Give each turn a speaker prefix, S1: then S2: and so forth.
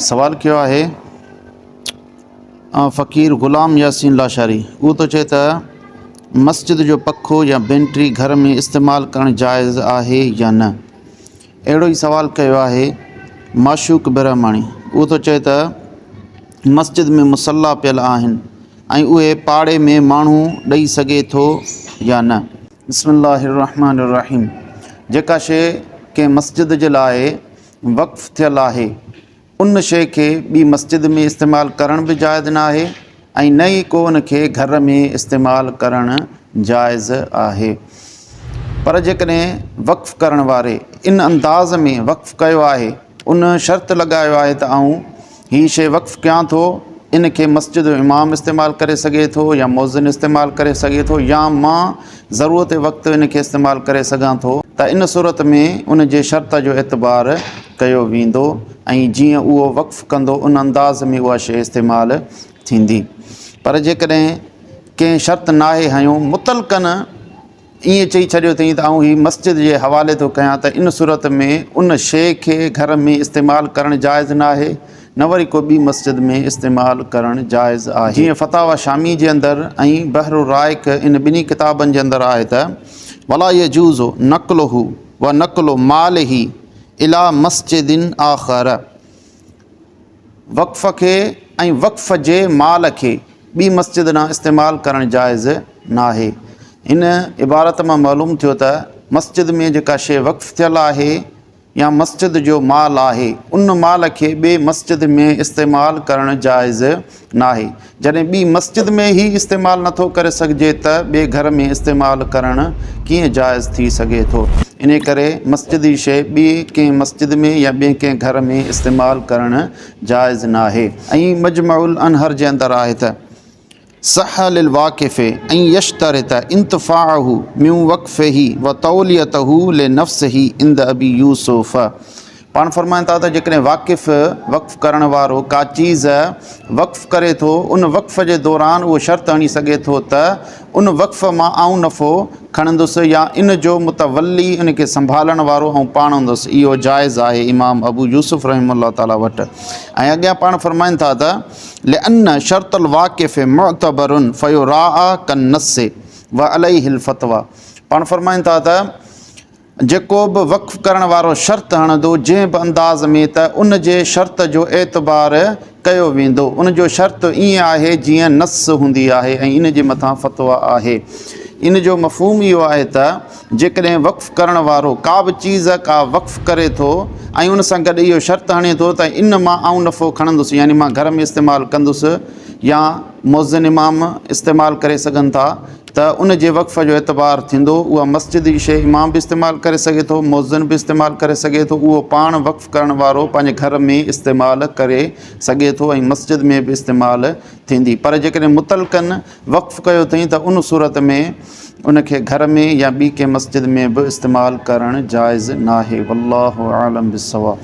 S1: سوال ڪيو آهي فقير غلام ياسين لاشاري اهو ٿو چئي ته مسجد جو پکو يا بينٽري گهر ۾ استعمال ڪرڻ جائز آهي يا نه؟ اهڙو ئي سوال ڪيو آهي معشوق برهماڻي اهو ٿو چئي ته مسجد ۾ مصلا پيل آهن ۽ اهي پاڙي ۾ ماڻهو ڏئي سگهي ٿو يا نه؟ بسم الله الرحمن الرحيم جيڪا شيء ڪنهن مسجد جي لاء وقف ٿيل آهي ان شيء کي ٻي مسجد ۾ استعمال ڪرڻ به جائز نه آهي ۽ نه ئي ڪو ان کي گهر ۾ استعمال ڪرڻ جائز آهي پر جيڪڏهن وقف ڪرڻ واري ان انداز ۾ وقف ڪيو آهي ان شرط لڳايو آهي ته آئون هي شيء وقف ڪيان ٿو ان کي مسجد جو امام استعمال ڪري سگهي ٿو يا مؤذن استعمال ڪري سگهي ٿو يا مان ضرورت وقت ان کي استعمال ڪري سگهان ٿو ته ان صورت ۾ ان جي شرط جو اعتبار ڪيو ويندو ۽ جيئن اهو وقف ڪندو ان انداز ۾ اها شيء استعمال ٿيندي پر جيڪڏهن ڪنهن شرط ناهي هنيو مطلقاً ائين چئي ڇڏيو اٿئين ته آئون هي مسجد جي حوالي ٿو ڪيان ته ان صورت ۾ ان شيء کي گهر ۾ استعمال ڪرڻ جائز ناهي نه وري ڪو ٻي مسجد ۾ استعمال ڪرڻ جائز آهي. جيئن فتاويٰ شامي جي اندر ۽ بحر الرائق ان ٻنهي ڪتابن جي اندر آهي ته ولا يجوز نقله ونقل ماله الي مسجد آخر وقف کي ۽ وقف جي مال کي ٻي مسجد ڏانهن استعمال ڪرڻ جائز ناهي. هن عبارت مان معلوم ٿيو ته مسجد ۾ جيڪا شيء وقف ٿيل آهي يا مسجد جو مال آهي ان مال کي ٻي مسجد ۾ استعمال ڪرڻ جائز ناهي. جڏهن ٻي مسجد ۾ ئي استعمال نٿو ڪري سگهجي ته ٻئي گهر ۾ استعمال ڪرڻ ڪيئن جائز ٿي سگهي ٿو؟ انهي ڪري مسجد جي شيء ٻي ڪنهن مسجد ۾ يا ٻئي ڪنهن گهر ۾ استعمال ڪرڻ جائز ناهي. ۽ مجمع الانهر جي اندر آهي ته، صح للواقف ان يشترط انتفاعه من وقفه وتوليته لنفسه عند ابي يوسف پاڻ فرمائن ٿا ته جيڪڏهن واقف، وقف ڪرڻ وارو، ڪا چيز وقف ڪري ٿو، ان وقف جي دوران اهو شرط هڻي سگهي ٿو ته ان وقف مان آئون نفعو کڻندس يا ان جو متولي، ان کي سنڀالڻ وارو، آئون پاڻ هوندس، اهو جائز آهي امام ابو يوسف رحمه الله تعاليٰ وٽ. ۽ اڳيان پاڻ فرمائن ٿا ته لأن شرط الواقف معتبر فيراعي ڪالنص وعليه الفتويٰ پاڻ فرمائن ٿا ته جيڪو به وقف ڪرڻ وارو شرط هڻندو جنهن به انداز ۾ ته ان جي شرط جو اعتبار ڪيو ويندو. ان جو شرط ائين آهي جيئن نص هوندي آهي ۽ ان جي مٿان فتويٰ آهي. ان جو مفهوم اهو آهي ته جيڪڏهن وقف ڪرڻ وارو ڪا به چيز ڪا وقف ڪري ٿو ۽ ان سان گڏ اهو شرط هڻي ٿو ته ان مان آئون نفعو کڻندس يعني مان گهر ۾ استعمال ڪندس يا مؤذن امام استعمال ڪري سگهن ٿا ته ان جي وقف جو اعتبار ٿيندو، اها مسجد جي شيء امام به استعمال ڪري سگهي ٿو، مؤذن به استعمال ڪري سگهي ٿو، اهو پاڻ وقف ڪرڻ وارو پنهنجي گهر ۾ استعمال ڪري سگهي ٿو ۽ مسجد ۾ به استعمال ٿيندي پر جيڪڏهن مطلقاً وقف ڪيو اٿئين ته ان صورت ۾ ان کي گهر ۾ يا ٻي ڪنهن مسجد ۾ به استعمال ڪرڻ جائز ناهي والله اعلم بالصواب.